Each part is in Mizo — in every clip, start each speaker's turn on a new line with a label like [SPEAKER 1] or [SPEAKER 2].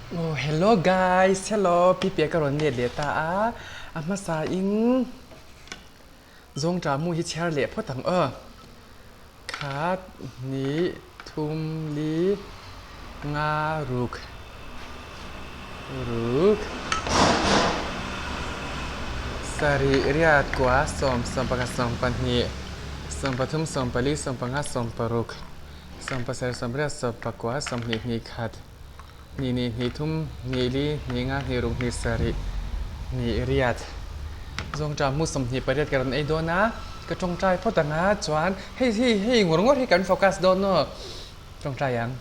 [SPEAKER 1] Aw hello guys hello pi pia ka rawn let leh ta a a hmasa in zawngṭah mu hi chhiar leh phawt ang aw khat hnih thum li nga ruk ruk sarih riat kua sawm sawmpakhat sawmpahnih sawmpathum sawmpali sawmpanga sawmparuk. Sawmpasarih sawmriat sawmpakua 20 hnih khat hnih hnih hnih thum hnih li hnih nga hnih ruk hnih sarih hnih riat Zawngṭah mu 28 ka rawn ei dawn a ka ṭawngṭai phawt ang a chuan hei hei hei ngawr ngawr hi kan focus dawn aw ṭawngṭai ang.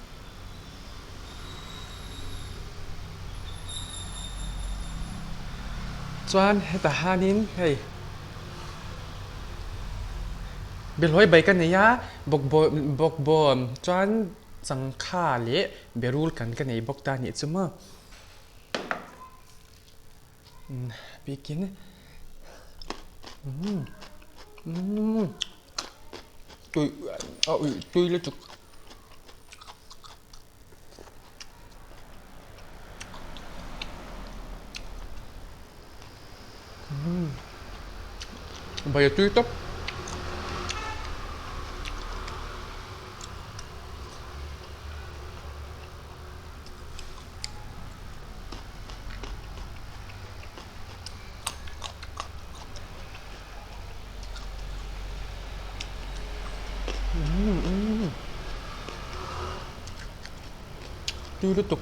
[SPEAKER 1] Chuan hetah hianin hei Behlawi bai ka nei a, bawkbawn chuan changkha leh berul kan ka nei bawk ta a nih chu maw. Bikin tui a uih tui lutuk. Bai a tui tawp. Tui lutuk.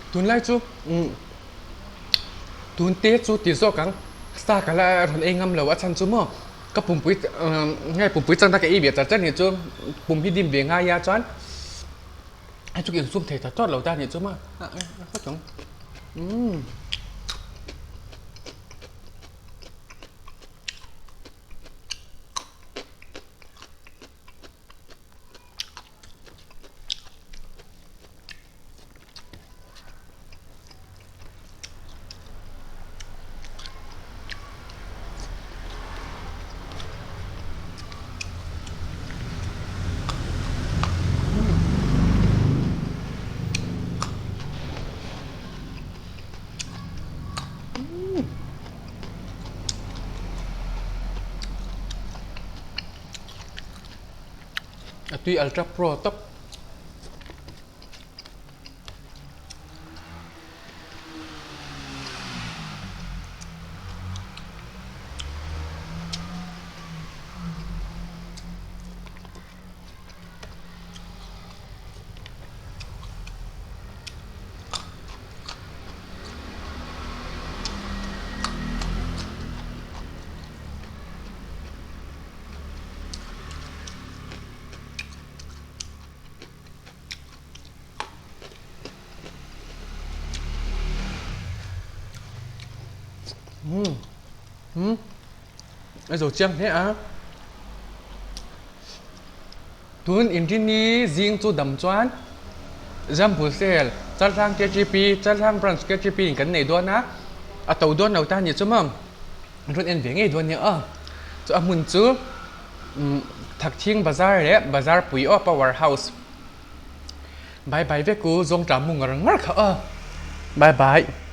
[SPEAKER 1] Tunlai chu tun te chu ti zawk ang sa ka la rawn ei ngam lo a chhan chu maw ka pumpui nge pumpui changna ka ei ve char char ni chu pum hi dim ve ngai a chuan hei chu ka insum thei ta tawt lo ta a nih chu maw umm. A tui ultra pro tawp. Umm umm a zo chiang hle a tun inrini zing chu dam chuan Jambu sel Chaltlang KGP Chaltlang branch KGP in kan nei dawn a a to dawn lo ta a nih chu maw an rawn en ve ngei dawn nia aw chu a hmun chu umm Thakthing bazar leh bazar pui aw power house bye bye vek u zawng tla mu ngar ngar kha aw bye bye.